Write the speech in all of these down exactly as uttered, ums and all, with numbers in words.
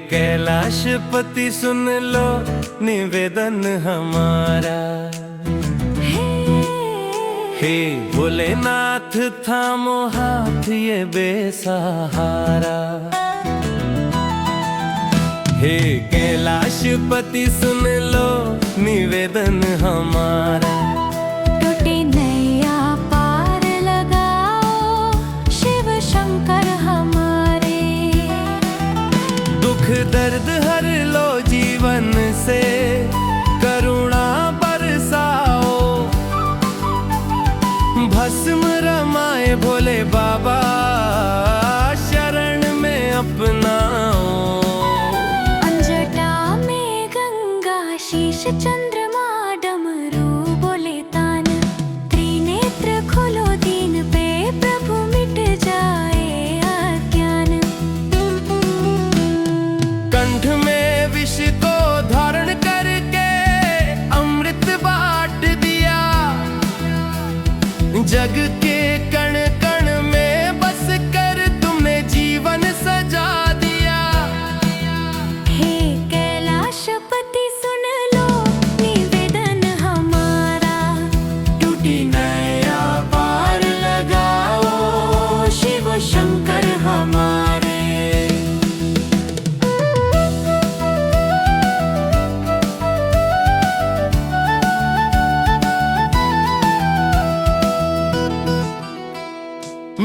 कैलाशपति सुन लो निवेदन हमारा। हे भोलेनाथ थामो हाथ ये बेसहारा। हे कैलाशपति सुन लो निवेदन हमारा। टूटी नैया पार लगाओ शिव शंकर हमारे। दुख दर्द हर लो जीवन से करुणा बरसाओ। भस्म रमाए भोले बाबा शरण में अपनाओ। अंजटा में गंगा शीश चंद्रमा डमरू बोले तान। त्रिनेत्र खोलो दीन पे प्रभु मिट जाए अज्ञान। कंठ में विष को धारण करके अमृत बांट दिया। जग के कण कण में बस कर तुमने जीवन सजा दिया। हे कैलाशपति सुन लो निवेदन हमारा। टूटी नैया पार लगाओ शिव शंकर हमारे।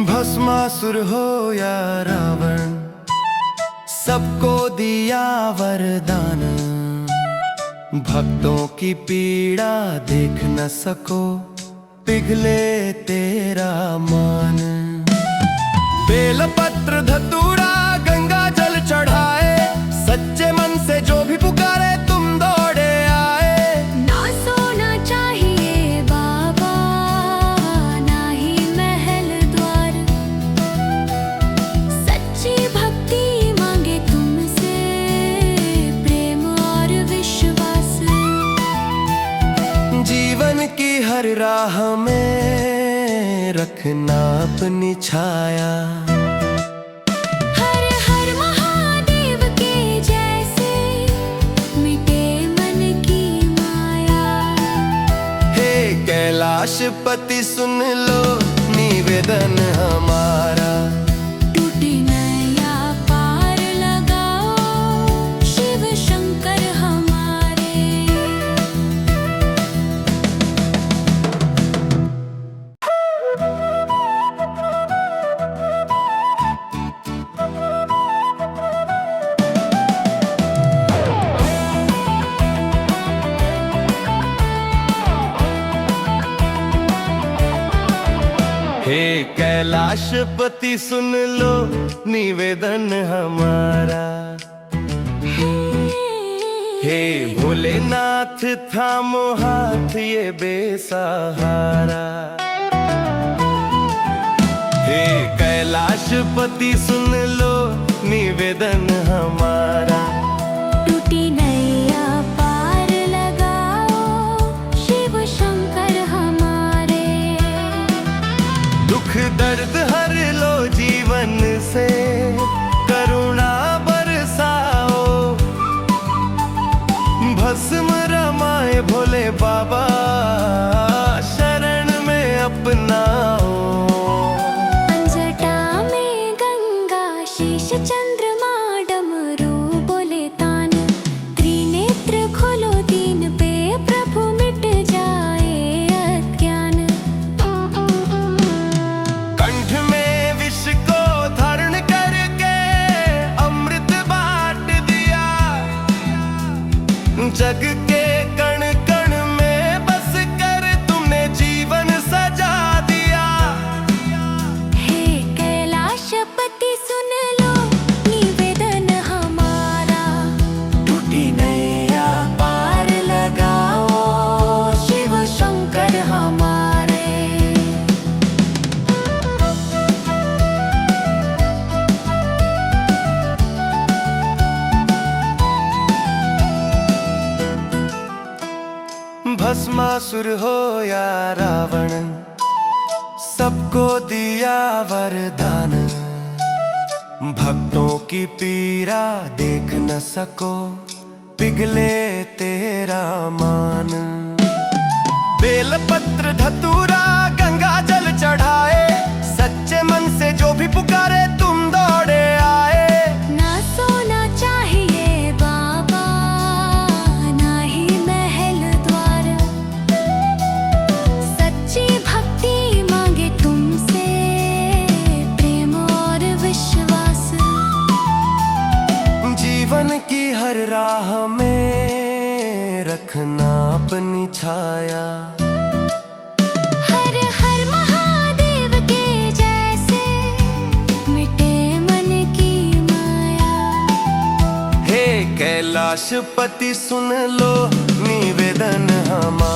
भस्मासुर हो या रावण, सबको दिया वरदान। भक्तों की पीड़ा देख न सको, पिघले तेरा मान। बेलपत्र धतूरा गंगा जल चढ़ाए, सच्चे मन से जो भी पुकारे तुम दौड़े आए। ना सोना चाहिए बाबा, ना ही महल द्वार, सच्ची भक्ति मांगे तुमसे, प्रेम और विश्वास। जीवन की हर राह में रखना अपनी छाया। हर हर महादेव के जैसे मिटे मन की माया। हे कैलाशपति सुन लो निवेदन हमारा। टूटी नैया पार लगाओ शिव शंकर हमारे। हे कैलाशपति सुन लो निवेदन हमारा। हे भोलेनाथ थामो हाथ ये बेसहारा। हे कैलाशपति सुन लो निवेदन हमारा। टूटी नैया पार लगाओ शिव शंकर हमारे। दुख दर्द हर लो जीवन से करुणा बरसाओ। भस्म रमाए भोले बाबा शरण में अपनाओ। अंजटा में गंगा शीश चंद्रमा डमरू बोले तान। त्रिनेत्र खोलो दीन पे प्रभु मिट जाए अज्ञान। कंठ में विष को धारण करके अमृत बांट दिया। जग के कण कण में बस कर तुमने जीवन सजा दिया। हे कैलाशपति सुन लो निवेदन हमारा। टूटी नैया पार लगाओ शिव शंकर हमारे। भस्मासुर हो या रावण, सबको दिया वरदान। भक्तों की पीड़ा देख न सको, पिघले तेरा मान। बेलपत्र धतूरा गंगा जल चढ़ाए, सच्चे मन से जो भी पुकारे तुम दौड़े आए। ना सोना चाहिए बाबा, ना ही महल द्वार, सच्ची भक्ति मांगे तुमसे, प्रेम और विश्वास। जीवन की हर राह में रखना अपनी छाया। हर हर महादेव के जैसे मिटे मन की माया। हे कैलाशपति सुन लो निवेदन हमारा।